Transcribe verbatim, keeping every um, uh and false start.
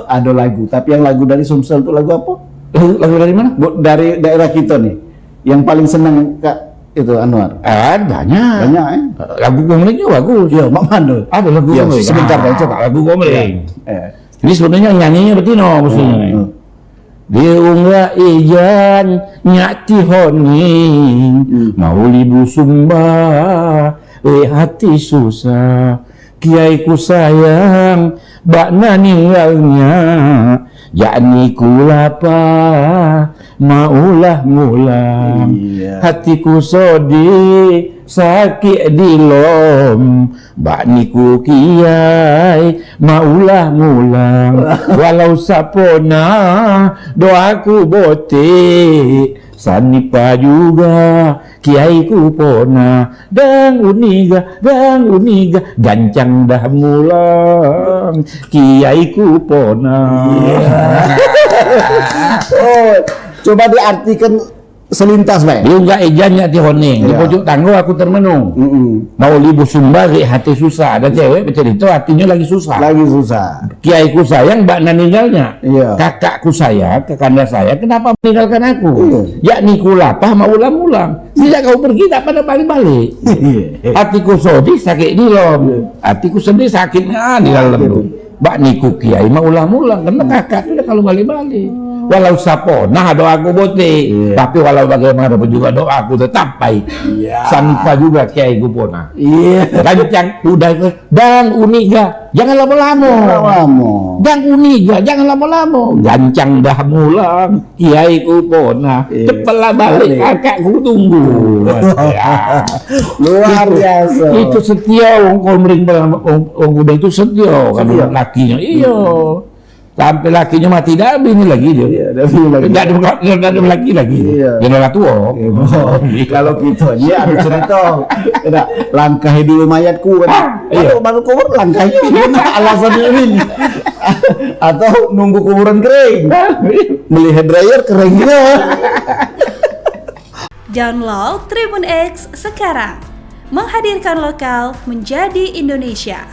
Ada lagu, tapi yang lagu dari Sumsel itu lagu apa? Lagu, lagu dari mana? Bu, dari daerah kita nih. Yang paling senang, Kak, itu Anwar. Ah, banyak. Banyak, eh? Lagu Komering juga bagus. Iya, mak mana? Ada lagu Komering. Sebentar, ah, coba. Lagu Komering. Iya. Ini sebenarnya nyanyinya betino mestinya. Hmm. Diunggah ijan nyak ti honing, hmm, mauli bu sumba, eh, hati susah. Kiai ku sayang, bak na ninggalnya, jak ni ku lapah, maulah ngulang. Iya. Hati ku sodih, sakit di lom, bak ni ku kiai, maulah ngulang. Walau sapona, doa ku botik, sanipa juga, kiai ku pona. Dang uni ga, dang uni ga, gancang dah mulang, kiai ku pona. Iya. Oh, coba diartikan selintas, Bang. Diunggah ijan nyak ti honing, di pojok tanggo aku termenung. Mm-mm. Mauli bu sumba, eh, hati susah. Ada cewek bercerita, hatinya lagi susah. Lagi susah. Kiai ku sayang, bak na ninggalnya. Iya. Kakak ku sayang, kakanda saya, kenapa meninggalkan aku? Iya. Jak ni ku lapah, maulah ngulang. Sejak kau pergi, tak pada balik-balik. Iya. Hati ku sodih, sakit di lom. Iya. Hati ku sedih, sakitnya di dalam tu. Bak ni ku kiai, maulah ngulang. Karena kakak tu dah kalau balik-balik. Walau sapona, doa ku botik. Iya. Tapi walau bagaimanapun juga, doa ku tetap baik. Iya. Sanipa juga kiai ku pona. Iya. Gancang, udah itu. Dang uni ga, jangan lamo-lamo. Jangan lamo. Dang uni ga, jangan lamo-lamo. Gancang dah mulang, kiai ku pona. Iya. Cepatlah balik, kakak ku tunggu. Iya. Luar biasa. Itu setia, wong Komering, wong, wong Komering itu setia, kan, lakinya. Iya. Sampai lakinya mati, dah bini lagi dia. Iya, dah bini lagi. Dah ada, dah ada laki lagi. Iya. Dia dah tua. Iya. Kalau kita ni ada cerita. Dah, langkahi dulu mayatku, kan. Ah, iya. Kalau baru kubur, langkahi. Alasan ini. Atau nunggu kuburan kering. Beli hair dryer, kering juga. Download Tribun X sekarang. Menghadirkan lokal menjadi Indonesia.